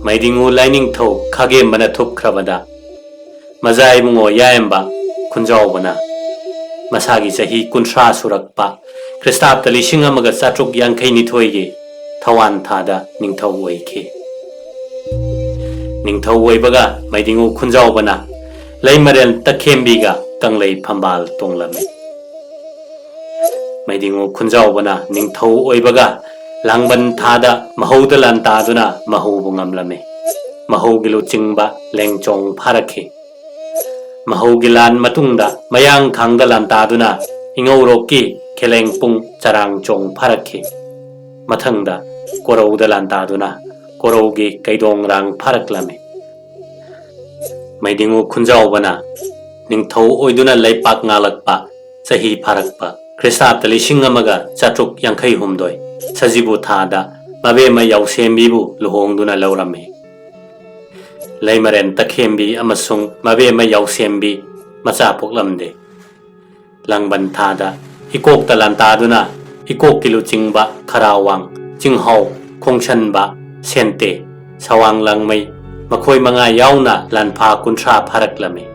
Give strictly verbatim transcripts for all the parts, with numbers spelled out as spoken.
ꯃꯩꯗꯤꯡꯉꯨ ꯂꯥꯏꯅꯤꯡꯊꯧ ꯈꯥꯒꯦꯝꯕꯅ ꯊꯨꯞꯈ꯭ꯔꯕꯗ, ꯃꯖꯥ ꯏꯕꯨꯡꯉꯣ ꯌꯥꯏꯝꯕ ꯈꯨꯟꯖꯥꯎꯕꯅ ꯃꯁꯥꯒꯤ ꯆꯍꯤ ꯀꯨꯟꯊ꯭ꯔꯥ ꯁꯨꯔꯛꯄ ꯈ꯭ꯔꯤꯁꯇꯥꯕꯇ ꯂꯤꯁꯤꯡ ꯑꯃꯒ ꯆꯥꯇ꯭ꯔꯨꯛ ꯌꯥꯡꯈꯩ ꯅꯤꯊꯣꯏꯒꯤ ꯊꯋꯥꯟ ꯊꯥꯗ ꯅꯤꯡꯊꯧ ꯑꯣꯏꯈꯤ꯫ ꯅꯤꯡꯊꯧ ꯑꯣꯏꯕꯒ ꯃꯩꯗꯤꯡꯉꯨ ꯈꯨꯟꯖꯥꯎꯕꯅ ꯂꯩꯃꯔꯦꯜ ꯇꯈꯦꯝꯕꯤꯒ ꯀꯪꯂꯩ ꯐꯝꯕꯥꯜ ꯇꯣꯡꯂꯝꯃꯤ꯫ ꯃꯩꯗꯤꯡꯉꯨ ꯈꯨꯟꯖꯥꯎꯕꯅ ꯅꯤꯡꯊꯧ ꯑꯣꯏꯕꯒ ꯂꯥꯡꯕꯟ ꯊꯥꯗ ꯃꯍꯧꯗ ꯂꯥꯟꯇꯥꯗꯨꯅ ꯃꯍꯧꯕꯨ ꯉꯝꯂꯝꯃꯤ꯫ ꯃꯍꯧꯒꯤ ꯂꯨꯆꯤꯡꯕ ꯂꯦꯡꯆꯣꯡ ꯐꯥꯔꯛꯈꯤ꯫ ꯃꯍꯧꯒꯤ ꯂꯥꯟ ꯃꯇꯨꯡꯗ ꯃꯌꯥꯡ ꯊꯥꯡꯗ ꯂꯥꯟꯇꯥꯗꯨꯅ ꯏꯉꯧꯔꯣꯛꯀꯤ ꯈꯦꯂꯦꯡꯄꯨꯡ ꯆꯔꯥꯡꯆꯣꯡ ꯐꯥꯔꯛꯈꯤ꯫ ꯃꯊꯪꯗ ꯀꯣꯔꯧꯗ ꯂꯥꯟꯇꯥꯗꯨꯅ ꯀꯣꯔꯧꯒꯤ ꯀꯩꯗꯣꯡꯔꯥꯡ ꯐꯥꯔꯛꯂꯝꯃꯤ꯫ ꯃꯩꯗꯤꯡꯉꯨ ꯈꯨꯟꯖꯥꯎꯕꯅ ꯅꯤꯡꯊꯧ ꯑꯣꯏꯗꯨꯅ ꯂꯩꯄꯥꯛ ꯉꯥꯛꯂꯛꯄ ꯆꯍꯤ ꯐꯥꯔꯛꯄ ꯈ꯭ꯔꯤꯁꯇꯥꯕꯇ ꯂꯤꯁꯤꯡ ꯑꯃꯒ ꯆꯥꯇ꯭ꯔꯨꯛ ꯌꯥꯡꯈꯩ ꯍꯨꯝꯗꯣꯏ ꯁꯖꯤꯕꯨ ꯊꯥꯗ ꯃꯕꯦꯝꯃ ꯌꯥꯎꯁꯦꯝꯕꯤꯕꯨ ꯂꯨꯍꯣꯡꯗꯨꯅ ꯂꯧꯔꯝꯃꯤ꯫ ꯂꯩꯃꯔꯦꯟ ꯇꯈꯦꯝꯕꯤ ꯑꯃꯁꯨꯡ ꯃꯕꯦꯝꯃ ꯌꯥꯎꯁꯦꯝꯕꯤ ꯃꯆꯥ ꯄꯣꯛꯂꯝꯗꯦ꯫ ꯂꯥꯡꯕꯟ ꯊꯥꯗ ꯏꯀꯣꯛꯇ ꯂꯥꯟꯇꯥꯗꯨꯅ ꯏꯀꯣꯛꯀꯤ ꯂꯨꯆꯤꯡꯕ ꯈꯔꯥꯋꯥꯡ, ꯆꯤꯡꯍꯥꯎ, ꯈꯣꯡꯁꯟꯕ, ꯁꯦꯟꯇꯦ, ꯁꯋꯥꯡ ꯂꯥꯡꯃꯩ ꯃꯈꯣꯏ ꯃꯉꯥ ꯌꯥꯎꯅ ꯂꯥꯟꯐꯥ ꯀꯨꯟꯊ꯭ꯔꯥ ꯐꯥꯔꯛꯂꯝꯃꯤ꯫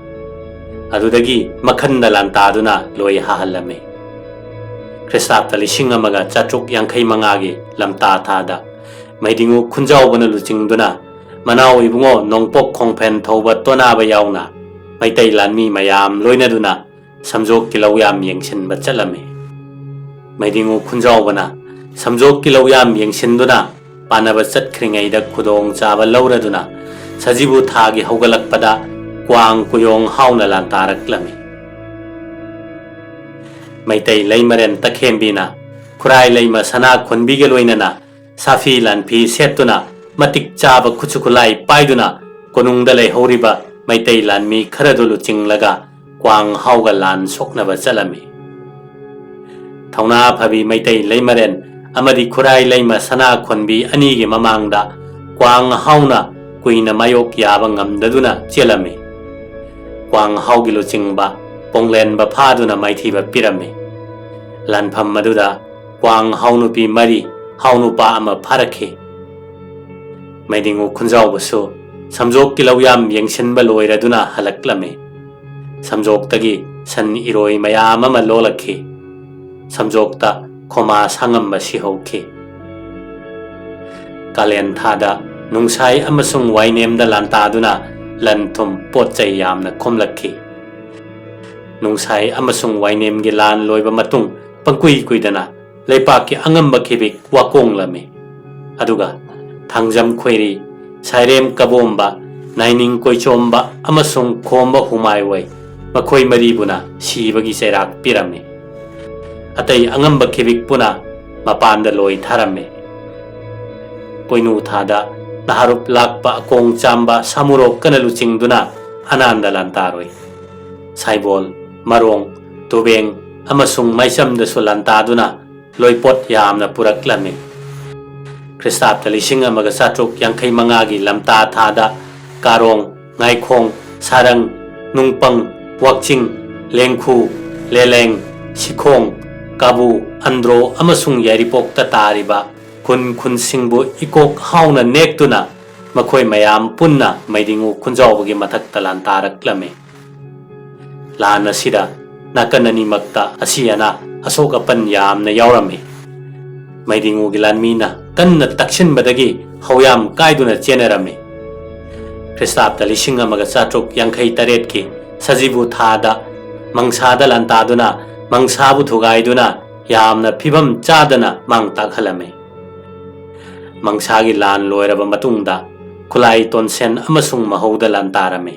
ꯑꯗꯨꯗꯒꯤ ꯃꯈꯟꯗ ꯂꯥꯟꯇꯥꯗꯨꯅ ꯂꯣꯏ ꯍꯥꯍꯜꯂꯝꯃꯤ꯫ ꯈ꯭ꯔꯤꯁꯇꯥꯕꯇ ꯂꯤꯁꯤꯡ ꯑꯃꯒ ꯆꯥꯇ꯭ꯔꯨꯛ ꯌꯥꯡꯈꯩ ꯃꯉꯥꯒꯤ ꯂꯝꯇꯥ ꯊꯥꯗ ꯃꯩꯗꯤꯡꯉꯨ ꯈꯨꯟꯖꯥꯎꯕꯅ ꯂꯨꯆꯤꯡꯗꯨꯅ ꯃꯅꯥꯎ ꯏꯕꯨꯡꯉꯣ ꯅꯣꯡꯄꯣꯛ ꯈꯣꯡꯐꯦꯟ ꯊꯧꯕ ꯇꯣꯅꯥꯕ ꯌꯥꯎꯅ ꯃꯩꯇꯩ ꯂꯥꯟꯃꯤ ꯃꯌꯥꯝ ꯂꯣꯏꯅꯗꯨꯅ ꯁꯝꯖꯣꯛꯀꯤ ꯂꯧꯌꯥꯝ ꯌꯦꯡꯁꯤꯟꯕ ꯆꯠꯂꯝꯃꯤ꯫ ꯃꯩꯗꯤꯡꯉꯨ ꯈꯨꯟꯖꯥꯎꯕꯅ ꯁꯝꯖꯣꯛꯀꯤ ꯂꯧꯌꯥꯝ ꯌꯦꯡꯁꯤꯟꯗꯨꯅ ꯄꯥꯟꯅꯕ ꯆꯠꯈ꯭ꯔꯤꯉꯩꯗ ꯈꯨꯗꯣꯡ ꯆꯥꯕ ꯂꯧꯔꯗꯨꯅ ꯁꯖꯤꯕꯨ ꯊꯥꯒꯤ ꯍꯧꯒꯠꯂꯛꯄꯗ ꯀ꯭ꯋꯥꯡ ꯀꯨꯌꯣꯡ ꯍꯥꯎꯅ ꯂꯥꯟꯇꯥꯔꯛꯂꯝꯃꯤ꯫ ꯃꯩꯇꯩ ꯂꯩꯃꯔꯦꯟ ꯇꯈꯦꯝꯕꯤꯅ ꯈꯨꯔꯥꯏ ꯂꯩꯃ ꯁꯅꯥ ꯈꯣꯟꯕꯤꯒ ꯂꯣꯏꯅꯅ ꯁꯥꯐꯤ ꯂꯥꯟꯐꯤ ꯁꯦꯠꯇꯨꯅ ꯃꯇꯤꯛ ꯆꯥꯕ ꯈꯨꯠꯁꯨ ꯈꯨꯠꯂꯥꯏ ꯄꯥꯏꯗꯨꯅ ꯀꯣꯅꯨꯡꯗ ꯂꯩꯍꯧꯔꯤꯕ ꯃꯩꯇꯩ ꯂꯥꯟꯃꯤ ꯈꯔꯗꯨ ꯂꯨꯆꯤꯡꯂꯒ ꯀ꯭ꯋꯥꯡ ꯍꯥꯎꯒ ꯂꯥꯟ ꯁꯣꯛꯅꯕ ꯆꯠꯂꯝꯃꯤ꯫ ꯊꯧꯅꯥ ꯐꯕꯤ ꯃꯩꯇꯩ ꯂꯩꯃꯔꯦꯟ ꯑꯃꯗꯤ ꯈꯨꯔꯥꯏ ꯂꯩꯃ ꯁꯅꯥ ꯈꯣꯟꯕꯤ ꯑꯅꯤꯒꯤ ꯃꯃꯥꯡꯗ ꯀ꯭ꯋꯥꯡ ꯍꯥꯎꯅ ꯀꯨꯏꯅ ꯃꯥꯌꯣꯛ ꯌꯥꯕ ꯉꯝꯗꯗꯨꯅ ꯆꯦꯜꯂꯝꯃꯤ꯫ ꯀ꯭ꯋꯥꯡ ꯍꯥꯎꯒꯤ ꯂꯨꯆꯤꯡꯕ ꯄꯣꯡꯂꯦꯟꯕ ꯐꯥꯗꯨꯅ ꯃꯥꯏꯊꯤꯕ ꯄꯤꯔꯝꯃꯤ꯫ ꯂꯥꯟꯐꯝ ꯑꯗꯨꯗ ꯀ꯭ꯋꯥꯡ ꯍꯥꯎꯅꯨꯄꯤ ꯃꯔꯤ, ꯍꯥꯎꯅꯨꯄꯥ ꯑꯃ ꯐꯥꯔꯛꯈꯤ꯫ ꯃꯩꯗꯤꯡꯉꯨ ꯈꯨꯟꯖꯥꯎꯕꯁꯨ ꯁꯝꯖꯣꯛꯀꯤ ꯂꯧꯌꯥꯝ ꯌꯦꯡꯁꯤꯟꯕ ꯂꯣꯏꯔꯗꯨꯅ ꯍꯜꯂꯛꯂꯝꯃꯤ꯫ ꯁꯝꯖꯣꯛꯇꯒꯤ ꯁꯟ ꯏꯔꯣꯏ ꯃꯌꯥꯝ ꯑꯃ ꯂꯣꯜꯂꯛꯈꯤ꯫ ꯁꯝꯖꯣꯛꯇ ꯈꯣꯃꯥ ꯁꯥꯉꯝꯕ ꯁꯤꯍꯧꯈꯤ꯫ ꯀꯥꯂꯦꯟ ꯊꯥꯗ ꯅꯨꯡꯁꯥꯏ ꯑꯃꯁꯨꯡ ꯋꯥꯏꯅꯦꯝꯗ ꯂꯥꯟꯇꯥꯗꯨꯅ ꯂꯟ ꯊꯨꯝ ꯄꯣꯠ ꯆꯩ ꯌꯥꯝꯅ ꯈꯣꯝꯂꯛꯈꯤ꯫ ꯅꯨꯡꯁꯥꯏ ꯑꯃꯁꯨꯡ ꯋꯥꯏꯅꯦꯝꯒꯤ ꯂꯥꯟ ꯂꯣꯏꯕ ꯃꯇꯨꯡ ꯄꯪꯀꯨꯏ ꯀꯨꯏꯗꯅ ꯂꯩꯄꯥꯛꯀꯤ ꯑꯉꯝꯕ ꯈꯤꯕꯤꯛ ꯋꯥꯀꯣꯡꯂꯝꯃꯤ꯫ ꯑꯗꯨꯒ ꯊꯥꯡꯖꯝ ꯈꯣꯏꯔꯤ, ꯁꯥꯏꯔꯦꯝ ꯀꯕꯣꯝꯕ, ꯅꯥꯏꯅꯤꯡ ꯀꯣꯏꯆꯣꯝꯕ ꯑꯃꯁꯨꯡ ꯈꯣꯝꯕ ꯍꯨꯃꯥꯏꯋꯩ, ꯃꯈꯣꯏ ꯃꯔꯤꯕꯨꯅ ꯁꯤꯕꯒꯤ ꯆꯩꯔꯥꯛ ꯄꯤꯔꯝꯃꯤ꯫ ꯑꯇꯩ ꯑꯉꯝꯕ ꯈꯤꯕꯤꯛ ꯄꯨꯅ ꯃꯄꯥꯟꯗ ꯂꯣꯏ ꯊꯥꯔꯝꯃꯤ꯫ ꯄꯣꯏꯅꯨ ꯊꯥꯗ ꯅꯍꯥꯔꯨꯞ ꯂꯥꯛꯄ ꯑꯀꯣꯡ ꯆꯥꯝꯕ ꯁꯥꯃꯨꯔꯣꯛꯀꯅ ꯂꯨꯆꯤꯡꯗꯨꯅ ꯑꯅꯥꯟꯗ ꯂꯥꯟꯇꯥꯔꯣꯏ꯫ ꯁꯥꯏꯕꯣꯜ, ꯃꯔꯣꯡ, ꯇꯨꯕꯦꯡ ꯑꯃꯁꯨꯡ ꯃꯥꯏꯆꯝꯗꯁꯨ ꯂꯥꯟꯇꯥꯗꯨꯅ ꯂꯣꯏꯄꯣꯠ ꯌꯥꯝꯅ ꯄꯨꯔꯛꯂꯝꯃꯤ꯫ ꯈ꯭ꯔꯤꯁꯇꯥꯕꯇ ꯂꯤꯁꯤꯡ ꯑꯃꯒ ꯆꯥꯇ꯭ꯔꯨꯛ ꯌꯥꯡꯈꯩ ꯃꯉꯥꯒꯤ ꯂꯝꯇꯥ ꯊꯥꯗ ꯀꯥꯔꯣꯡ, ꯉꯥꯏꯈꯣꯡ, ꯁꯥꯔꯪ, ꯅꯨꯡꯄꯪ, ꯋꯥꯛꯆꯤꯡ, ꯂꯦꯡꯈꯨ, ꯂꯦꯂꯦꯡ, ꯁꯤꯈꯣꯡ, ꯀꯥꯕꯨ, ꯑꯟꯗ꯭ꯔꯣ ꯑꯃꯁꯨꯡ ꯌꯥꯏꯔꯤꯄꯣꯛꯇ ꯇꯥꯔꯤꯕ ꯈꯨꯟ ꯈꯨꯟꯁꯤꯡꯕꯨ ꯏꯀꯣꯛ ꯍꯥꯎꯅ ꯅꯦꯛꯇꯨꯅ ꯃꯈꯣꯏ ꯃꯌꯥꯝ ꯄꯨꯟꯅ ꯃꯩꯗꯤꯡꯉꯨ ꯈꯨꯟꯖꯥꯎꯕꯒꯤ ꯃꯊꯛꯇ ꯂꯥꯟꯇꯥꯔꯛꯂꯝꯃꯤ꯫ ꯂꯥꯟ ꯑꯁꯤꯗ ꯅꯥꯀꯟ ꯑꯅꯤꯃꯛꯇ ꯑꯁꯤ ꯑꯅꯥ, ꯑꯁꯣꯛ ꯑꯄꯟ ꯌꯥꯝꯅ ꯌꯥꯎꯔꯝꯃꯤ꯫ ꯃꯩꯗꯤꯡꯉꯨꯒꯤ ꯂꯥꯟꯃꯤꯅ ꯀꯟꯅ ꯇꯛꯁꯤꯟꯕꯗꯒꯤ ꯍꯧꯌꯥꯝ ꯀꯥꯏꯗꯨꯅ ꯆꯦꯟꯅꯔꯝꯃꯤ꯫ ꯈ꯭ꯔꯤꯁꯇꯥꯕꯇ ꯂꯤꯁꯤꯡ ꯑꯃꯒ ꯆꯥꯇ꯭ꯔꯨꯛ ꯌꯥꯡꯈꯩ ꯇꯔꯦꯠꯀꯤ ꯁꯖꯤꯕꯨ ꯊꯥꯗ ꯃꯪꯁꯥꯗ ꯂꯥꯟꯇꯥꯗꯨꯅ ꯃꯪꯁꯥꯕꯨ ꯊꯨꯒꯥꯏꯗꯨꯅ ꯌꯥꯝꯅ ꯐꯤꯕꯝ ꯆꯥꯗꯅ ꯃꯥꯡ ꯇꯥꯛꯍꯜꯂꯝꯃꯤ꯫ ꯃꯪꯁꯥꯒꯤ ꯂꯥꯟ ꯂꯣꯏꯔꯕ ꯃꯇꯨꯡꯗ ꯈꯨꯂꯥꯏ ꯇꯣꯟꯁꯦꯟ ꯑꯃꯁꯨꯡ ꯃꯍꯧꯗ ꯂꯥꯟꯇꯥꯔꯝꯃꯤ꯫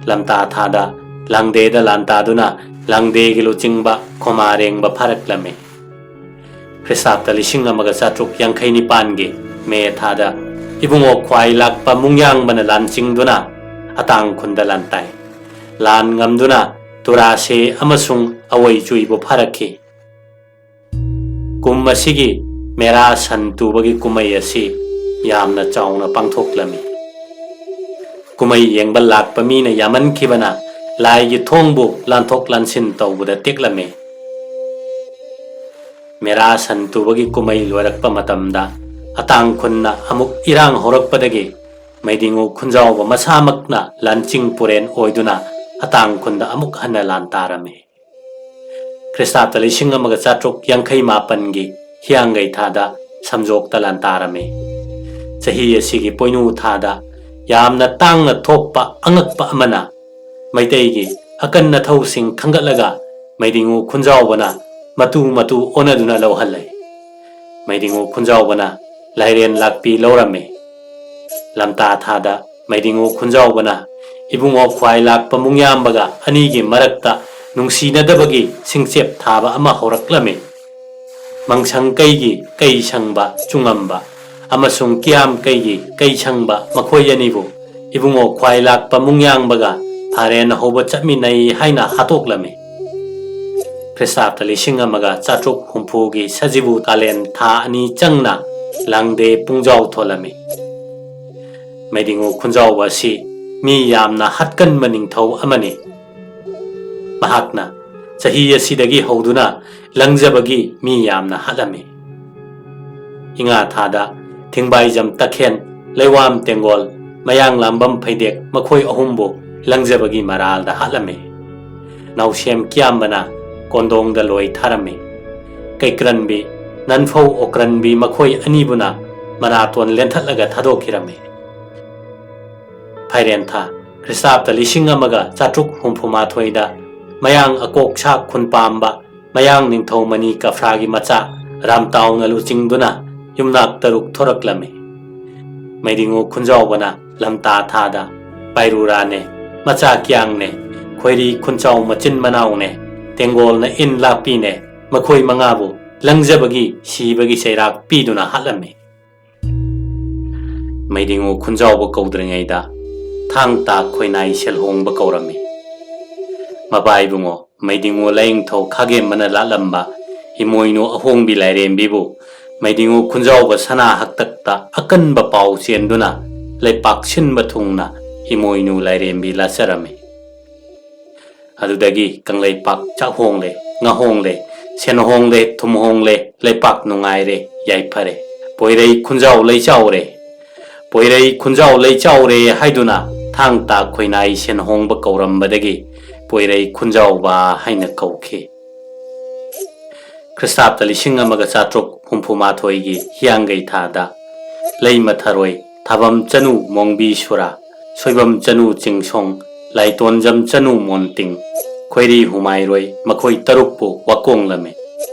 ꯂꯝꯇꯥ ꯊꯥꯗ ꯂꯥꯡꯗꯦꯗ ꯂꯥꯟꯇꯥꯗꯨꯅ ꯂꯥꯡꯗꯦꯒꯤ ꯂꯨꯆꯤꯡꯕ ꯈꯣꯃꯥꯔꯦꯡꯕ ꯐꯥꯔꯛꯂꯝꯃꯤ꯫ ꯈ꯭ꯔꯤꯁꯇꯥꯕꯇ ꯂꯤꯁꯤꯡ ꯑꯃꯒ ꯆꯥꯇ꯭ꯔꯨꯛ ꯌꯥꯡꯈꯩ ꯅꯤꯄꯥꯟꯒꯤ ꯃꯦ ꯊꯥꯗ ꯏꯕꯨꯡꯉꯣ ꯈ꯭ꯋꯥꯏ ꯂꯥꯛꯄ ꯃꯨꯡꯌꯥꯡꯕꯅ ꯂꯥꯟ ꯆꯤꯡꯗꯨꯅ ꯑꯇꯥꯡ ꯈꯨꯟꯗ ꯂꯥꯟꯇꯥꯏ꯫ ꯂꯥꯟ ꯉꯝꯗꯨꯅ ꯇꯨꯔꯥꯁꯦ ꯑꯃꯁꯨꯡ ꯑꯋꯩ ꯆꯨꯏꯕꯨ ꯐꯥꯔꯛꯈꯤ꯫ ꯀꯨꯝ ꯑꯁꯤꯒꯤ ꯃꯦꯔꯥ ꯁꯟ ꯇꯨꯕꯒꯤ ꯀꯨꯝꯍꯩ ꯑꯁꯤ ꯌꯥꯝꯅ ꯆꯥꯎꯅ ꯄꯥꯡꯊꯣꯛꯂꯝꯃꯤ꯫ ꯀꯨꯝꯍꯩ ꯌꯦꯡꯕ ꯂꯥꯛꯄ ꯃꯤꯅ ꯌꯥꯝꯃꯟꯈꯤꯕꯅ ꯂꯥꯏꯒꯤ ꯊꯣꯡꯕꯨ ꯂꯥꯟꯊꯣꯛ ꯂꯥꯟꯁꯤꯟ ꯇꯧꯕꯗ ꯇꯦꯛꯂꯝꯃꯤ꯫ ꯃꯦꯔꯥ ꯁꯟ ꯇꯨꯕꯒꯤ ꯀꯨꯝꯍꯩ ꯂꯣꯏꯔꯛꯄ ꯃꯇꯝꯗ ꯑꯇꯥꯡ ꯈꯨꯟꯅ ꯑꯃꯨꯛ ꯏꯔꯥꯡ ꯍꯧꯔꯛꯄꯗꯒꯤ ꯃꯩꯗꯤꯉꯨ ꯈꯨꯟꯖꯥꯎꯕ ꯃꯁꯥꯃꯛꯅ ꯂꯥꯟꯆꯤꯡ ꯄꯨꯔꯦꯟ ꯑꯣꯏꯗꯨꯅ ꯑꯇꯥꯡ ꯈꯨꯟꯗ ꯑꯃꯨꯛ ꯍꯟꯅ ꯂꯥꯟ ꯇꯥꯔꯝꯃꯤ꯫ ꯈ꯭ꯔꯤꯁꯇꯥꯕꯇ ꯂꯤꯁꯤꯡ ꯑꯃꯒ ꯆꯥꯇ꯭ꯔꯨꯛ ꯌꯥꯡꯈꯩ ꯃꯥꯄꯟꯒꯤ ꯍꯤꯌꯥꯡꯒꯩ ꯊꯥꯗ ꯁꯝꯖꯣꯛꯇ ꯂꯥꯟ ꯇꯥꯔꯝꯃꯤ꯫ ꯆꯍꯤ ꯑꯁꯤꯒꯤ ꯄꯣꯏꯅꯨ ꯊꯥꯗ ꯌꯥꯝꯅ ꯇꯥꯡꯅ ꯊꯣꯛꯄ ꯑꯉꯛꯄ ꯑꯃꯅ, ꯃꯩꯇꯩꯒꯤ ꯑꯀꯟ ꯑꯊꯧꯁꯤꯡ ꯈꯟꯒꯠꯂꯒ ꯃꯩꯗꯤꯉꯨ ꯈꯨꯟꯖꯥꯎꯕꯅ ꯃꯇꯨ ꯃꯇꯨ ꯑꯣꯟꯅꯗꯨꯅ ꯂꯧꯍꯜꯂꯦ꯫ ꯃꯩꯗꯤꯉꯨ ꯈꯨꯟꯖꯥꯎꯕꯅ ꯂꯥꯏꯔꯦꯟ ꯂꯥꯛꯄꯤ ꯂꯧꯔꯝꯃꯤ꯫ ꯂꯝꯇꯥ ꯊꯥꯗ ꯃꯩꯗꯤꯉꯨ ꯈꯨꯟꯖꯥꯎꯕꯅ ꯏꯕꯨꯡꯉꯣ ꯈ꯭ꯋꯥꯏ ꯂꯥꯛꯄ ꯃꯨꯡꯌꯥꯝꯕꯒ ꯑꯅꯤꯒꯤ ꯃꯔꯛꯇ ꯅꯨꯡꯁꯤꯅꯗꯕꯒꯤ ꯁꯤꯡꯆꯦꯞ ꯊꯥꯕ ꯑꯃ ꯍꯧꯔꯛꯂꯝꯃꯤ꯫ ꯃꯪꯁꯪ ꯀꯩꯒꯤ ꯀꯩ ꯁꯪꯕ ꯆꯨꯡꯉꯝꯕ ꯑꯃꯁꯨꯡ ꯀꯤꯌꯥꯝ ꯀꯩꯒꯤ ꯀꯩ ꯁꯪꯕ ꯃꯈꯣꯏ ꯑꯅꯤꯕꯨ ꯏꯕꯨꯡꯉꯣ ꯈ꯭ꯋꯥꯏ ꯂꯥꯛꯄ ꯃꯨꯡꯌꯥꯡꯕꯒ ꯐꯥꯔꯦꯟ ꯍꯧꯕ ꯆꯠꯃꯤꯟꯅꯩ ꯍꯥꯏꯅ ꯍꯥꯠꯇꯣꯛꯂꯝꯃꯤ꯫ ꯈ꯭ꯔꯤꯁꯇꯥꯕꯇ ꯂꯤꯁꯤꯡ ꯑꯃꯒ ꯆꯥꯇ꯭ꯔꯨꯛ ꯍꯨꯝꯐꯨꯒꯤ ꯁꯖꯤꯕꯨ ꯀꯥꯂꯦꯟ ꯊꯥ ꯑꯅꯤ ꯆꯪꯅ ꯂꯥꯡꯗꯦ ꯄꯨꯡꯖꯥꯎ ꯊꯣꯜꯂꯝꯃꯤ꯫ ꯃꯩꯗꯤꯉꯨ ꯈꯨꯟꯖꯥꯎꯕ ꯑꯁꯤ ꯃꯤ ꯌꯥꯝꯅ ꯍꯥꯠꯀꯟꯕ ꯅꯤꯡꯊꯧ ꯑꯃꯅꯤ꯫ ꯃꯍꯥꯛꯅ ꯆꯍꯤ ꯑꯁꯤꯗꯒꯤ ꯍꯧꯗꯨꯅ ꯂꯪꯖꯕꯒꯤ ꯃꯤ ꯌꯥꯝꯅ ꯍꯥꯠꯂꯝꯃꯤ꯫ ꯏꯉꯥ ꯊꯥꯗ ꯊꯤꯡꯕꯥꯏꯖꯝ ꯇꯈꯦꯟ, ꯂꯩꯋꯥꯝ ꯇꯦꯡꯒꯣꯜ, ꯃꯌꯥꯡ ꯂꯥꯝꯕꯝ ꯐꯩꯗꯦꯛ ꯃꯈꯣꯏ ꯑꯍꯨꯝꯕꯨ ꯂꯪꯖꯕꯒꯤ ꯃꯔꯥꯜꯗ ꯍꯥꯠꯂꯝꯃꯤ꯫ ꯅꯥꯎꯁꯦꯝ ꯀꯤꯌꯥꯝꯕꯅ ꯀꯣꯟꯗꯣꯡꯗ ꯂꯣꯏ ꯊꯥꯔꯝꯃꯤ꯫ ꯀꯩꯀ꯭ꯔꯟꯕꯤ, ꯅꯟꯐꯧ ꯑꯣꯀ꯭ꯔꯟꯕꯤ ꯃꯈꯣꯏ ꯑꯅꯤꯕꯨꯅ ꯃꯅꯥꯇꯣꯟ ꯂꯦꯟꯊꯠꯂꯒ ꯊꯥꯗꯣꯛꯈꯤꯔꯝꯃꯤ꯫ ꯐꯥꯏꯔꯦꯟ ꯊꯥ, ꯈ꯭ꯔꯤꯁꯇꯥꯕꯇ ꯂꯤꯁꯤꯡ ꯑꯃꯒ ꯆꯥꯇ꯭ꯔꯨꯛ ꯍꯨꯝꯐꯨ ꯃꯥꯊꯣꯏꯗ ꯃꯌꯥꯡ ꯑꯀꯣꯛꯁꯥ ꯈꯨꯟꯄꯥꯝꯕ ꯃꯌꯥꯡ ꯅꯤꯡꯊꯧ ꯃꯅꯤ ꯀꯐ꯭ꯔꯥꯒꯤ ꯃꯆꯥ ꯔꯥꯝꯇꯥꯎꯅ ꯂꯨꯆꯤꯡꯗꯨꯅ ꯌꯨꯝꯅꯥꯛ ꯇꯔꯨꯛ ꯊꯣꯔꯛꯂꯝꯃꯤ꯫ ꯃꯩꯗꯤꯉꯨ ꯈꯨꯟꯖꯥꯎꯕꯅ ꯂꯝꯇꯥ ꯊꯥꯗ ꯄꯥꯏꯔꯨꯔꯥꯅꯦ, ꯃꯆꯥ ꯀꯤꯌꯥꯡꯅꯦ, ꯈꯣꯏꯔꯤ ꯈꯨꯟꯆꯥꯎ ꯃꯆꯤꯟ ꯃꯅꯥꯎꯅꯦ, ꯇꯦꯡꯒꯣꯜꯅ ꯏꯟ ꯂꯥꯛꯄꯤꯅꯦ, ꯃꯈꯣꯏ ꯃꯉꯥꯕꯨ ꯂꯪꯖꯕꯒꯤ ꯁꯤꯕꯒꯤ ꯆꯩꯔꯥꯛ ꯄꯤꯗꯨꯅ ꯍꯥꯠꯂꯝꯃꯤ꯫ ꯃꯩꯗꯤꯉꯨ ꯈꯨꯟꯖꯥꯎꯕ ꯀꯧꯗ꯭ꯔꯤꯉꯩꯗ ꯊꯥꯡ ꯇꯥ ꯈꯣꯏꯅꯥꯏ ꯁꯦꯜꯍꯣꯡꯕ ꯀꯧꯔꯝꯃꯤ꯫ ꯃꯕꯥꯏꯕꯨꯡꯉꯣ ꯃꯩꯗꯤꯉꯨ ꯂꯥꯏꯌꯦꯡꯊꯧ ꯈꯥꯒꯦꯝꯕꯅ ꯂꯥꯠꯂꯝꯕ ꯏꯃꯣꯏꯅꯨ ꯑꯍꯣꯡꯕꯤ ꯂꯥꯏꯔꯦꯝꯕꯤꯕꯨ ꯃꯩꯗꯤꯉꯨ ꯈꯨꯟꯖꯥꯎꯕ ꯁꯅꯥ ꯍꯛꯇꯛꯇ ꯑꯀꯟꯕ ꯄꯥꯎ ꯆꯦꯟꯗꯨꯅ ꯂꯩꯄꯥꯛ ꯁꯤꯟꯕ ꯊꯨꯡꯅ ꯏꯃꯣꯏꯅꯨ ꯂꯥꯏꯔꯦꯝꯕꯤ ꯂꯥꯠꯆꯔꯝꯃꯤ꯫ ꯑꯗꯨꯗꯒꯤ ꯀꯪꯂꯩꯄꯥꯛ ꯆꯥꯛꯍꯣꯡꯂꯦ, ꯉꯥꯍꯣꯡꯂꯦ, ꯁꯦꯟꯍꯣꯡꯂꯦ, ꯊꯨꯝꯍꯣꯡꯂꯦ, ꯂꯩꯄꯥꯛ ꯅꯨꯡꯉꯥꯏꯔꯦ, ꯌꯥꯏꯐꯔꯦ꯫ "ꯄꯣꯏꯔꯩ ꯈꯨꯟꯖꯥꯎ ꯂꯩꯆꯥꯎꯔꯦ, ꯄꯣꯏꯔꯩ ꯈꯨꯟꯖꯥꯎ ꯂꯩꯆꯥꯎꯔꯦ" ꯍꯥꯏꯗꯨꯅ ꯊꯥꯡ ꯇꯥ ꯈꯣꯏꯅꯥꯏ ꯁꯦꯟ ꯍꯣꯡꯕ ꯀꯧꯔꯝꯕꯗꯒꯤ ꯄꯣꯏꯔꯩ ꯈꯨꯟꯖꯥꯎꯕ ꯍꯥꯏꯅ ꯀꯧꯈꯤ꯫ ꯈ꯭ꯔꯤꯁꯇꯥꯕꯇ ꯂꯤꯁꯤꯡ ꯑꯃꯒ ꯆꯥꯇ꯭ꯔꯨꯛ ꯍꯨꯝꯐꯨ ꯃꯥꯊꯣꯏꯒꯤ ꯍꯤꯌꯥꯡꯒꯩ ꯊꯥꯗ ꯂꯩꯃ ꯊꯔꯣꯏ, ꯊꯥꯕꯝ ꯆꯅꯨ ꯃꯣꯡꯕꯤ ꯁꯨꯔꯥ, ꯁꯣꯏꯕꯝ ꯆꯅꯨ ꯆꯤꯡꯁꯣꯡ, ꯂꯥꯏꯇꯣꯟꯖꯝ ꯆꯅꯨ ꯃꯣꯟꯇꯤꯡ, ꯈꯣꯏꯔꯤ ꯍꯨꯃꯥꯏꯔꯣꯏ, ꯃꯈꯣꯏ ꯇꯔꯨꯛꯄꯨ ꯋꯥꯀꯣꯡꯂꯝꯃꯤ꯫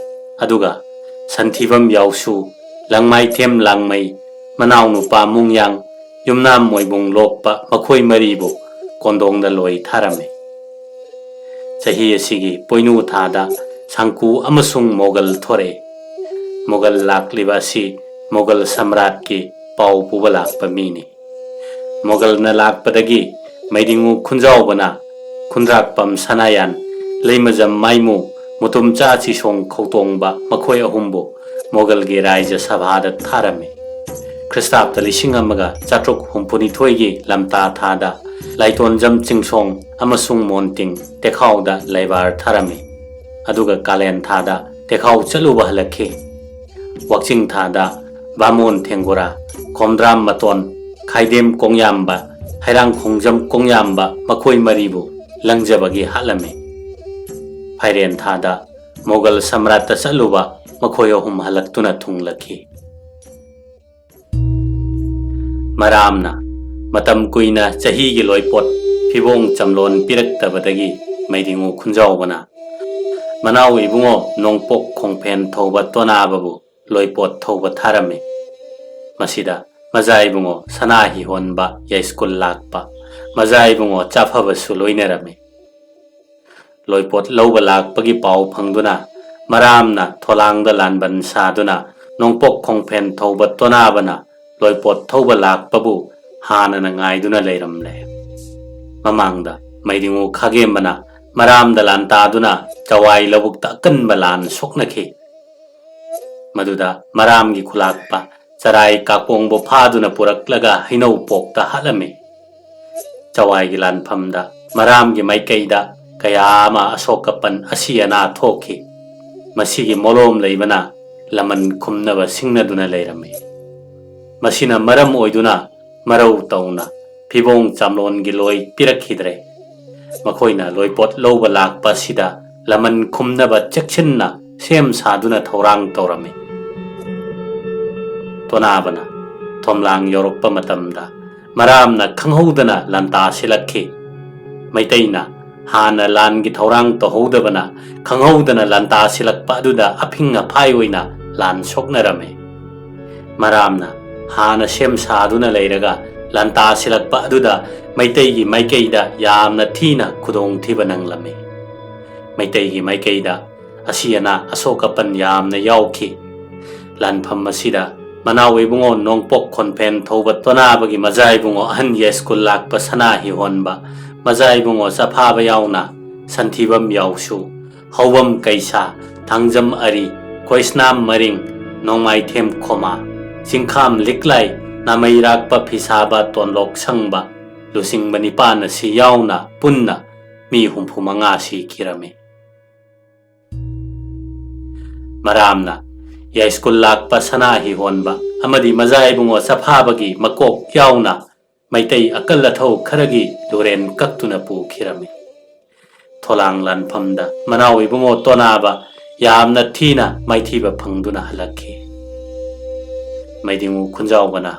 ꯑꯗꯨꯒ ꯁꯟꯊꯤꯕꯝ ꯌꯥꯎꯁꯨ, ꯂꯪꯃꯥꯏꯊꯦꯝ ꯂꯥꯡꯃꯩ, ꯃꯅꯥꯎꯅꯨꯄꯥ ꯃꯨꯡꯌꯥꯡ, ꯌꯨꯝꯅꯥꯝ ꯃꯣꯏꯕꯨꯡ ꯂꯣꯛꯄ, ꯃꯈꯣꯏ ꯃꯔꯤꯕꯨ ꯀꯣꯟꯗꯣꯡꯗ ꯂꯣꯏ ꯊꯥꯔꯝꯃꯤ꯫ ꯆꯍꯤ ꯑꯁꯤꯒꯤ ꯄꯣꯏꯅꯨ ꯊꯥꯗ ꯁꯥꯡꯀꯨ ꯑꯃꯁꯨꯡ ꯃꯣꯒꯜ ꯊꯣꯔꯛꯏ꯫ ꯃꯣꯒꯜ ꯂꯥꯛꯂꯤꯕ ꯑꯁꯤ ꯃꯣꯒꯜ ꯁꯝꯔꯥꯠꯀꯤ ꯄꯥꯎ ꯄꯨꯕ ꯂꯥꯛꯄ ꯃꯤꯅꯤ꯫ ꯃꯣꯒꯜꯅ ꯂꯥꯛꯄꯗꯒꯤ ꯃꯩꯗꯤꯡꯉꯨ ꯈꯨꯟꯖꯥꯎꯕꯅ ꯈꯨꯟꯗ꯭ꯔꯥꯛꯄꯝ ꯁꯅꯥꯌꯥꯟ, ꯂꯩꯃꯖꯝ ꯃꯥꯏꯃꯨ, ꯃꯨꯇꯨꯝꯆꯥ ꯆꯤꯁꯣꯡ ꯈꯧꯇꯣꯡꯕ, ꯃꯈꯣꯏ ꯑꯍꯨꯝꯕꯨ ꯃꯣꯒꯜꯒꯤ ꯔꯥꯏꯖ ꯁꯚꯥꯗ ꯊꯥꯔꯝꯃꯤ꯫ ꯈ꯭ꯔꯤꯁꯇꯥꯕꯇ ꯂꯤꯁꯤꯡ ꯑꯃꯒ ꯆꯥꯇ꯭ꯔꯨꯛ ꯍꯨꯝꯐꯨꯅꯤꯊꯣꯏꯒꯤ ꯂꯝꯇꯥ ꯊꯥꯗ ꯂꯥꯏꯇꯣꯟꯖꯝ ꯆꯤꯡꯁꯣꯡ ꯑꯃꯁꯨꯡ ꯃꯣꯟꯇꯤꯡ ꯇꯦꯈꯥꯎꯗ ꯂꯩꯕꯥꯔ ꯊꯥꯔꯝꯃꯤ꯫ ꯑꯗꯨꯒ ꯀꯥꯂꯦꯟ ꯊꯥꯗ ꯇꯦꯈꯥꯎ ꯆꯠꯂꯨꯕ ꯍꯜꯂꯛꯈꯤ꯫ ꯋꯥꯛꯆꯤꯡ ꯊꯥꯗ ꯕꯥꯃꯣꯟ ꯊꯦꯡꯒꯨꯔꯥ, ꯈꯣꯝꯗ꯭ꯔꯥꯝ ꯃꯇꯣꯟ, ꯈꯥꯏꯗꯦꯝ ꯀꯣꯡꯌꯥꯝꯕ, ꯍꯩꯔꯥꯡ ꯈꯣꯡꯖꯝ ꯀꯣꯡꯌꯥꯝꯕ, ꯃꯈꯣꯏ ꯃꯔꯤꯕꯨ ꯂꯪꯖꯕꯒꯤ ꯍꯥꯠꯂꯝꯃꯤ꯫ ꯐꯥꯏꯔꯦꯟ ꯊꯥꯗ ꯃꯣꯒꯜ ꯁꯝꯔꯥꯠꯇ ꯆꯠꯂꯨꯕ ꯃꯈꯣꯏ ꯑꯍꯨꯝ ꯍꯜꯂꯛꯇꯨꯅ ꯊꯨꯡꯂꯈꯤ꯫ ꯃꯔꯥꯝꯅ ꯃꯇꯝ ꯀꯨꯏꯅ ꯆꯍꯤꯒꯤ ꯂꯣꯏꯄꯣꯠ ꯐꯤꯕꯣꯡ ꯆꯝꯂꯣꯟ ꯄꯤꯔꯛꯇꯕꯗꯒꯤ ꯃꯩꯗꯤꯡꯉꯨ ꯈꯨꯟꯖꯥꯎꯕꯅ ꯃꯅꯥꯎ ꯏꯕꯨꯡꯉꯣ ꯅꯣꯡꯄꯣꯛ ꯈꯣꯡꯐꯦꯟ ꯊꯧꯕ ꯇꯣꯅꯥꯕꯕꯨ ꯂꯣꯏꯄꯣꯠ ꯊꯧꯕ ꯊꯥꯔꯝꯃꯤ꯫ ꯃꯁꯤꯗ ꯃꯖꯥ ꯏꯕꯨꯡꯉꯣ ꯁꯅꯥ ꯍꯤꯍꯣꯟꯕ ꯌꯥꯏꯁ꯭ꯀꯨꯜ ꯂꯥꯛꯄ, ꯃꯖꯥ ꯏꯕꯨꯡꯉꯣ ꯆꯥꯐꯕꯁꯨ ꯂꯣꯏꯅꯔꯝꯃꯤ꯫ ꯂꯣꯏꯄꯣꯠ ꯂꯧꯕ ꯂꯥꯛꯄꯒꯤ ꯄꯥꯎ ꯐꯪꯗꯨꯅ ꯃꯔꯥꯝꯅ ꯊꯣꯂꯥꯡꯗ ꯂꯥꯟꯕꯟ ꯁꯥꯗꯨꯅ ꯅꯣꯡꯄꯣꯛ ꯈꯣꯡꯐꯦꯟ ꯊꯧꯕ ꯇꯣꯅꯥꯕꯅ ꯂꯣꯏꯄꯣꯠ ꯊꯧꯕ ꯂꯥꯛꯄꯕꯨ ꯍꯥꯟꯅꯅ ꯉꯥꯏꯗꯨꯅ ꯂꯩꯔꯝꯂꯦ꯫ ꯃꯃꯥꯡꯗ ꯃꯩꯗꯤꯡꯉꯨ ꯈꯥꯒꯦꯝꯕꯅ ꯃꯔꯥꯝꯗ ꯂꯥꯟꯇꯥꯗꯨꯅ ꯆꯋꯥꯏ ꯂꯧꯕꯨꯛꯇ ꯑꯀꯟꯕ ꯂꯥꯟ ꯁꯣꯛꯅꯈꯤ꯫ ꯃꯗꯨꯗ ꯃꯔꯥꯝꯒꯤ ꯈꯨꯂꯥꯛꯄ ꯆꯔꯥꯏ ꯀꯥꯀꯣꯡꯕꯨ ꯐꯥꯗꯨꯅ ꯄꯨꯔꯛꯂꯒ ꯍꯩꯅꯧ ꯄꯣꯛꯇ ꯍꯥꯠꯂꯝꯃꯤ꯫ ꯆꯋꯥꯏꯒꯤ ꯂꯥꯟꯐꯝꯗ ꯃꯔꯥꯝꯒꯤ ꯃꯥꯏꯀꯩꯗ ꯀꯌꯥ ꯑꯃ ꯑꯁꯣꯛ ꯑꯄꯟ ꯑꯁꯤ ꯑꯅꯥ ꯊꯣꯛꯈꯤ꯫ ꯃꯁꯤꯒꯤ ꯃꯣꯂꯣꯝ ꯂꯩꯕꯅ ꯂꯃꯟ ꯈꯨꯝꯅꯕ ꯁꯤꯡꯅꯗꯨꯅ ꯂꯩꯔꯝꯃꯤ꯫ ꯃꯁꯤꯅ ꯃꯔꯝ ꯑꯣꯏꯗꯨꯅ ꯃꯔꯧ ꯇꯧꯅ ꯐꯤꯕꯣꯡ ꯆꯥꯝꯂꯣꯟꯒꯤ ꯂꯣꯏ ꯄꯤꯔꯛꯈꯤꯗ꯭ꯔꯦ꯫ ꯃꯈꯣꯏꯅ ꯂꯣꯏꯄꯣꯠ ꯂꯧꯕ ꯂꯥꯛꯄ ꯑꯁꯤꯗ ꯂꯃꯟ ꯈꯨꯝꯅꯕ ꯆꯦꯛꯁꯤꯟꯅ ꯁꯦꯝ ꯁꯥꯗꯨꯅ ꯊꯧꯔꯥꯡ ꯇꯧꯔꯝꯃꯤ꯫ ꯇꯣꯅꯥꯕꯅ ꯊꯣꯝꯂꯥꯡ ꯌꯧꯔꯛꯄ ꯃꯇꯝꯗ ꯃꯔꯥꯝꯅ ꯈꯪꯍꯧꯗꯅ ꯂꯥꯟꯇꯥ ꯁꯤꯜꯂꯛꯈꯤ꯫ ꯃꯩꯇꯩꯅ ꯍꯥꯟꯅ ꯂꯥꯟꯒꯤ ꯊꯧꯔꯥꯡ ꯇꯧꯍꯧꯗꯕꯅ ꯈꯪꯍꯧꯗꯅ ꯂꯥꯟꯇꯥ ꯁꯤꯜꯂꯛꯄ ꯑꯗꯨꯗ ꯑꯐꯤꯡ ꯑꯐꯥꯏ ꯑꯣꯏꯅ ꯂꯥꯟ ꯁꯣꯛꯅꯔꯝꯃꯤ꯫ ꯃꯔꯥꯝꯅ ꯍꯥꯟꯅ ꯁꯦꯝ ꯁꯥꯗꯨꯅ ꯂꯩꯔꯒ ꯂꯥꯟꯇꯥ ꯁꯤꯜꯂꯛꯄ ꯑꯗꯨꯗ ꯃꯩꯇꯩꯒꯤ ꯃꯥꯏꯀꯩꯗ ꯌꯥꯝꯅ ꯊꯤꯅ ꯈꯨꯗꯣꯡꯊꯤꯕ ꯅꯪꯂꯝꯃꯤ꯫ ꯃꯩꯇꯩꯒꯤ ꯃꯥꯏꯀꯩꯗ ꯑꯁꯤ ꯑꯅꯥ ꯑꯁꯣꯛ ꯑꯄꯟ ꯌꯥꯝꯅ ꯌꯥꯎꯈꯤ꯫ ꯂꯥꯟꯐꯝ ꯑꯁꯤꯗ ꯃꯅꯥꯎ ꯏꯕꯨꯡꯉꯣ ꯅꯣꯡꯄꯣꯛ ꯈꯣꯟꯐꯦꯟ ꯊꯧꯕ ꯇꯣꯅꯥꯕꯒꯤ ꯃꯖꯥ ꯏꯕꯨꯡꯉꯣ ꯑꯍꯟ ꯌꯥꯏꯁ꯭ꯀꯨꯜ ꯂꯥꯛꯄ ꯁꯅꯥ ꯍꯤꯍꯣꯟꯕ, ꯃꯖꯥ ꯏꯕꯨꯡꯉꯣ ꯆꯐꯥꯕ ꯌꯥꯎꯅ ꯁꯟꯊꯤꯕꯝ ꯌꯥꯎꯁꯨ, ꯍꯧꯕꯝ ꯀꯩꯁꯥ, ꯊꯥꯡꯖꯝ ꯑꯔꯤ, ꯈꯣꯏꯁꯅꯥꯝ ꯃꯔꯤꯡ, ꯅꯣꯡꯃꯥꯏꯊꯦꯝ ꯈꯣꯃꯥ, ꯆꯤꯡꯈꯥꯝ ꯂꯤꯛꯂꯥꯏ, ꯅꯥꯃꯩꯔꯥꯛꯄ ꯐꯤꯁꯥꯕ ꯇꯣꯟꯂꯣꯛ ꯁꯪꯕ, ꯂꯨꯆꯤꯡꯕ ꯅꯤꯄꯥꯟ ꯑꯁꯤ ꯌꯥꯎꯅ ꯄꯨꯟꯅ ꯃꯤ ꯍꯨꯝꯐꯨ ꯃꯉꯥ ꯁꯤꯈꯤꯔꯝꯃꯤ꯫ ꯃꯔꯥꯝꯅ ꯌꯥꯏꯁ꯭ꯀꯨꯜ ꯂꯥꯛꯄ ꯁꯅꯥ ꯍꯤꯍꯣꯟꯕ ꯑꯃꯗꯤ ꯃꯖꯥ ꯏꯕꯨꯡꯉꯣ ꯆꯐꯥꯕꯒꯤ ꯃꯀꯣꯛ ꯌꯥꯎꯅ ꯃꯩꯇꯩ ꯑꯀꯜ ꯑꯊꯧ ꯈꯔꯒꯤ ꯂꯨꯔꯦꯟ ꯀꯛꯇꯨꯅ ꯄꯨꯈꯤꯔꯝꯃꯤ꯫ ꯊꯣꯂꯥꯡ ꯂꯥꯟꯐꯝꯗ ꯃꯅꯥꯎ ꯏꯕꯨꯡꯉꯣ ꯇꯣꯅꯥꯕ ꯌꯥꯝꯅ ꯊꯤꯅ ꯃꯥꯏꯊꯤꯕ ꯐꯪꯗꯨꯅ ꯍꯜꯂꯛꯈꯤ꯫ ꯃꯩꯗꯤꯡꯉꯨ ꯈꯨꯟꯖꯥꯎꯕꯅ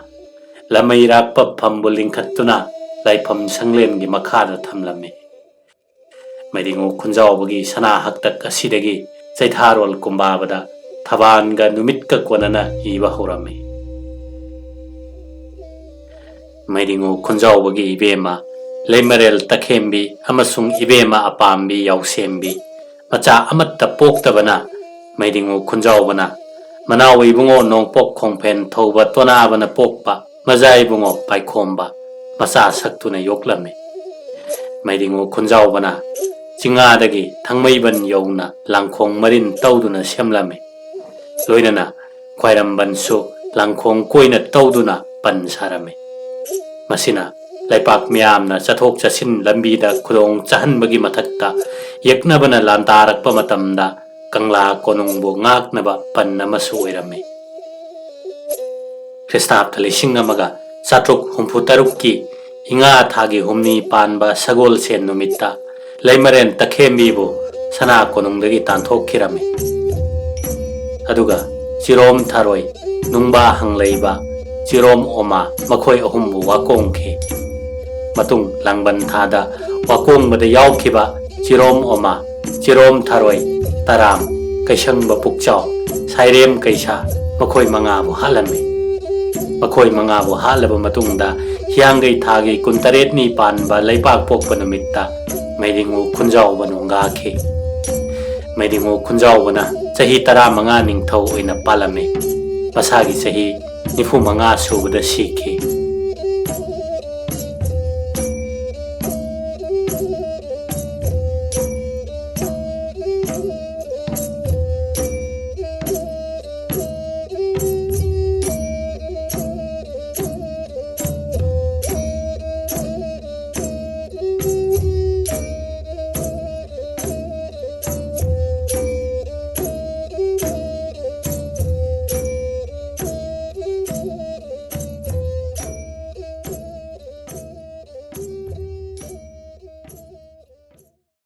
ꯂꯃꯩꯔꯥꯛꯄ ꯐꯝꯕꯨ ꯂꯤꯡꯈꯠꯇꯨꯅ ꯂꯥꯏꯐꯝ ꯁꯪꯂꯦꯟꯒꯤ ꯃꯈꯥꯗ ꯊꯝꯂꯝꯃꯤ꯫ ꯃꯩꯗꯤꯡꯉꯨ ꯈꯨꯟꯖꯥꯎꯕꯒꯤ ꯁꯅꯥ ꯍꯛꯇꯛ ꯑꯁꯤꯗꯒꯤ ꯆꯩꯊꯥꯔꯣꯜ ꯀꯨꯝꯕꯥꯕꯗ ꯊꯕꯥꯟꯒ ꯅꯨꯃꯤꯠꯀ ꯀꯣꯟꯅꯅ ꯏꯕ ꯍꯧꯔꯝꯃꯤ꯫ ꯃꯩꯗꯤꯡꯉꯨ ꯈꯨꯟꯖꯥꯎꯕꯒꯤ ꯏꯕꯦꯝꯃ ꯂꯩꯃꯔꯦꯜ ꯇꯈꯦꯝꯕꯤ ꯑꯃꯁꯨꯡ ꯏꯕꯦꯝꯃ ꯑꯄꯥꯝꯕꯤ ꯌꯥꯎꯁꯦꯝꯕꯤ ꯃꯆꯥ ꯑꯃꯠꯇ ꯄꯣꯛꯇꯕꯅ ꯃꯩꯗꯤꯡꯉꯨ ꯈꯨꯟꯖꯥꯎꯕꯅ ꯃꯅꯥꯎ ꯏꯕꯨꯡꯉꯣ ꯅꯣꯡꯄꯣꯛ ꯈꯣꯡꯐꯦꯟ ꯊꯧꯕ ꯇꯣꯅꯥꯕꯅ ꯄꯣꯛꯄ ꯃꯖꯥ ꯏꯕꯨꯡꯉꯣ ꯄꯥꯏꯈꯣꯝꯕ ꯃꯆꯥ ꯁꯛꯇꯨꯅ ꯌꯣꯛꯂꯝꯃꯤ꯫ ꯃꯩꯗꯤꯡꯉꯨ ꯈꯨꯟꯖꯥꯎꯕꯅ ꯆꯤꯡꯉꯥꯗꯒꯤ ꯊꯥꯡꯃꯩꯕꯟ ꯌꯧꯅ ꯂꯥꯡꯈꯣꯡ ꯃꯔꯤꯟ ꯇꯧꯗꯨꯅ ꯁꯦꯝꯂꯝꯃꯤ꯫ ꯂꯣꯏꯅꯅ ꯈ꯭ꯋꯥꯏꯔꯝꯕꯟꯁꯨ ꯂꯥꯡꯈꯣꯡ ꯀꯣꯏꯅ ꯇꯧꯗꯨꯅ ꯄꯟ ꯁꯥꯔꯝꯃꯤ꯫ ꯃꯁꯤꯅ ꯂꯩꯄꯥꯛ ꯃꯤꯌꯥꯝꯅ ꯆꯠꯊꯣꯛ ꯆꯠꯁꯤꯟ ꯂꯝꯕꯤꯗ ꯈꯨꯗꯣꯡ ꯆꯥꯍꯟꯕꯒꯤ ꯃꯊꯛꯇ ꯌꯦꯛꯅꯕꯅ ꯂꯥꯟꯗꯥꯔꯛꯄ ꯃꯇꯝꯗ ꯀꯪꯂꯥ ꯀꯣꯅꯨꯡꯕꯨ ꯉꯥꯛꯅꯕ ꯄꯟ ꯑꯃꯁꯨ ꯑꯣꯏꯔꯝꯃꯤ꯫ ꯈ꯭ꯔꯤꯁꯇꯥꯕꯇ ꯂꯤꯁꯤꯡ ꯑꯃꯒ ꯆꯥꯇ꯭ꯔꯨꯛ ꯍꯨꯝꯐꯨ ꯇꯔꯨꯛꯀꯤ ꯏꯉꯥ ꯊꯥꯒꯤ ꯍꯨꯝꯅꯤ ꯄꯥꯟꯕ ꯁꯒꯣꯜꯁꯦꯟ ꯅꯨꯃꯤꯠꯇ ꯂꯩꯃꯔꯦꯟ ꯇꯈꯦꯝꯕꯤꯕꯨ ꯁꯅꯥ ꯀꯣꯅꯨꯡꯗꯒꯤ ꯇꯥꯟꯊꯣꯛꯈꯤꯔꯝꯃꯤ꯫ ꯑꯗꯨꯒ ꯆꯤꯔꯣꯝ ꯊꯔꯣꯏ, ꯅꯨꯡꯕꯥ ꯍꯪꯂꯩꯕ, ꯆꯤꯔꯣꯝ ꯑꯣꯃꯥ ꯃꯈꯣꯏ ꯑꯍꯨꯝꯕꯨ ꯋꯥꯀꯣꯡꯈꯤ꯫ ꯃꯇꯨꯡ ꯂꯥꯡꯕꯟ ꯊꯥꯗ ꯋꯥꯀꯣꯡꯕꯗ ꯌꯥꯎꯈꯤꯕ ꯆꯤꯔꯣꯝ ꯑꯣꯃꯥ, ꯆꯤꯔꯣꯝ ꯊꯔꯣꯏ, ꯇꯔꯥꯝ, ꯀꯩꯁꯪꯕ ꯄꯨꯛꯆꯥꯎ, ꯁꯥꯏꯔꯦꯝ ꯀꯩꯁꯥ ꯃꯈꯣꯏ ꯃꯉꯥꯕꯨ ꯍꯥꯠꯂꯝꯃꯤ꯫ ꯃꯈꯣꯏ ꯃꯉꯥꯕꯨ ꯍꯥꯠꯂꯕ ꯃꯇꯨꯡꯗ ꯍꯤꯌꯥꯡꯒꯩ ꯊꯥꯒꯤ ꯀꯨꯟꯇꯔꯦꯠꯅꯤ ꯄꯥꯟꯕ ꯂꯩꯄꯥꯛꯄꯣꯛꯄ ꯅꯨꯃꯤꯠꯇ ꯃꯩꯗꯤꯡꯉꯨ ꯈꯨꯟꯖꯥꯎꯕ ꯅꯣꯡꯒꯥꯈꯤ꯫ ꯃꯩꯗꯤꯡꯉꯨ ꯈꯨꯟꯖꯥꯎꯕꯅ ꯆꯍꯤ ꯇꯔꯥꯃꯉꯥ ꯅꯤꯡꯊꯧ ꯑꯣꯏꯅ ꯄꯥꯜꯂꯝꯃꯤ꯫ ꯃꯁꯥꯒꯤ ꯆꯍꯤ ꯅꯤꯐꯨ ꯃꯉꯥ ꯁꯨꯕꯗ ꯁꯤꯈꯤ꯫